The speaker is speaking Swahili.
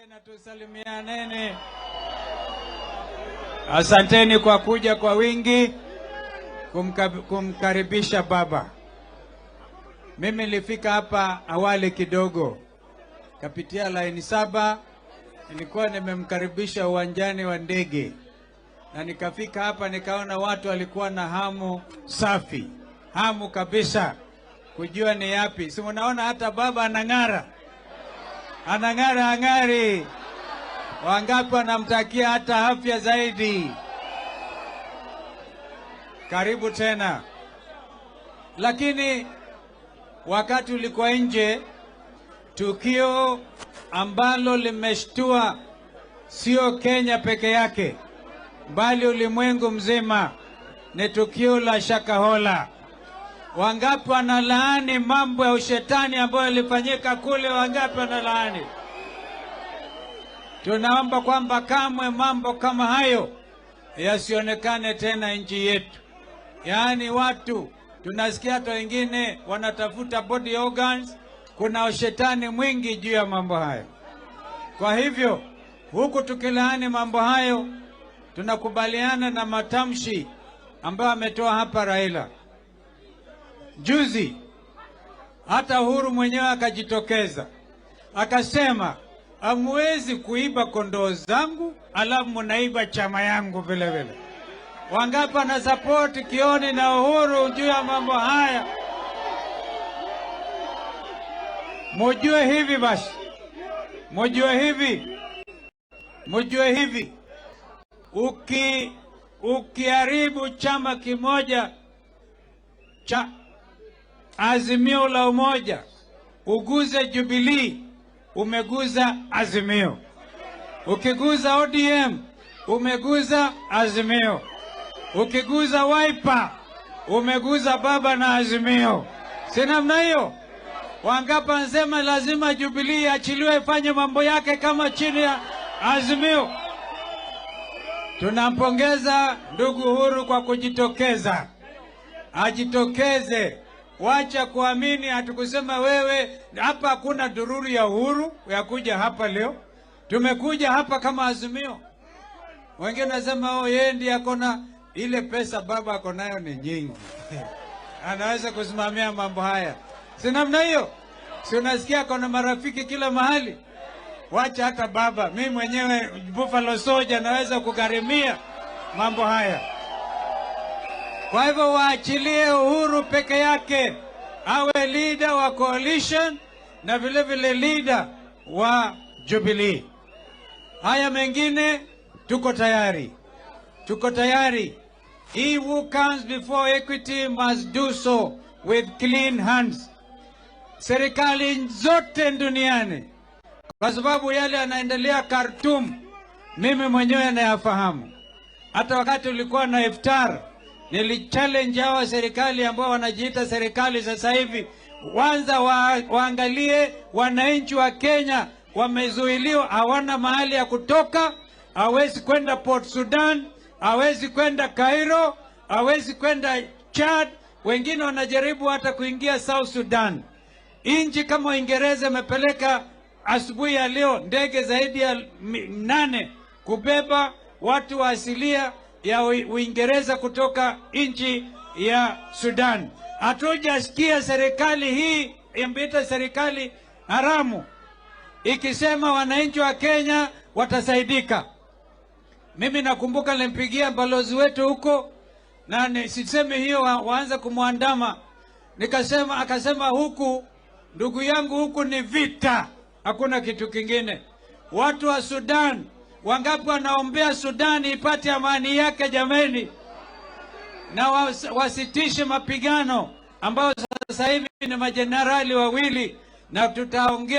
Tena tusalimianeni. Asanteni kwa kuja kwa wingi kumkaribisha baba. Mimi nilifika hapa awali kidogo, kapitia laini 7, nilikuwa nimemkaribisha uwanjani wa ndege, na nikafika hapa nikaona watu walikuwa na hamu safi, hamu kabisa kujua ni yapi. Si mnaona hata baba anang'ara, anang'ara ang'ari. Wangapi wanamtakia hata afya zaidi? Karibu tena. Lakini wakati ulikuwa nje, tukio ambalo limeshtua sio Kenya peke yake, bali ulimwengu mzima, ni tukio la Shakahola. Wangapi wanalaani mambo ya ushetani ambayo yalifanyika kule? Wangapi wanalaani? Tunaomba kwamba kamwe mambo kama hayo yasionekane tena nchi yetu. Yaani watu tunasikia hata wengine wanatafuta body organs, kuna ushetani mwingi juu ya mambo hayo. Kwa hivyo huku tukilaani mambo hayo, tunakubaliana na matamshi ambayo ametoa hapa Raila juzi. Hata Uhuru mwenyewe akajitokeza akasema, hamwezi kuiba kondoo zangu alafu mnaiba chama yangu vile vile. Wangapi wana support Kioni na Uhuru juu ya mambo haya? Mujue hivi basi, mujue hivi, mujue hivi, ukiharibu chama kimoja cha Azimio la Umoja, uguze Jubilee, umeguza Azimio. Ukiguza ODM, umeguza Azimio. Ukiguza Wiper, umeguza baba na Azimio. Si namna hiyo? Wangapi wanasema lazima Jubilee achiliwe ifanye mambo yake kama chini ya Azimio? Tunampongeza ndugu Uhuru kwa kujitokeza. Ajitokeze. Wacha kuamini, hatukusema wewe hapa hakuna dururu ya Uhuru ya kuja hapa leo. Tumekuja hapa kama Azimio. Wengine wanasema oh, yeye ndiye akona ile pesa, baba ako nayo ni nyingi. Anaweza kusimamia mambo haya. Si namna hiyo? Si unasikia kuna marafiki kila mahali? Wacha hata baba, mimi mwenyewe Buffalo Soldier naweza kugharimia mambo haya. Kwa hivyo waachilie Uhuru peke yake awe leader wa coalition na vile vile leader wa Jubilee. Haya mengine tuko tayari. Tuko tayari. He who comes before equity must do so with clean hands. Serikali zote duniani, kwa sababu yale yanaendelea Khartoum, mimi mwenyewe nayafahamu. Hata wakati ulikuwa na iftar, nilichallenge hawa serikali ambao wanajiita serikali sasa hivi, kwanza waangalie wananchi wa Kenya wamezuiliwa, hawana mahali ya kutoka, hawezi kwenda Port Sudan, hawezi kwenda Cairo, hawezi kwenda Chad, wengine wanajaribu hata kuingia South Sudan. Nchi kama Uingereza imepeleka asubuhi ya leo ndege zaidi ya 8 kubeba watu wa asilia ya Uingereza kutoka nchi ya Sudan. Hatujasikia serikali hii imeita serikali haramu ikisema wananchi wa Kenya watasaidika. Mimi nakumbuka nilimpigia balozi wetu huko, na sisemi hiyo waanze kumwandama. Nikasema, akasema huku ndugu yangu, huku ni vita, hakuna kitu kingine. Watu wa Sudan, wangapi wanaombea Sudan ipate amani yake jameni, na wasitishe mapigano ambayo sasa hivi ni majenerali wawili, na tutaongea.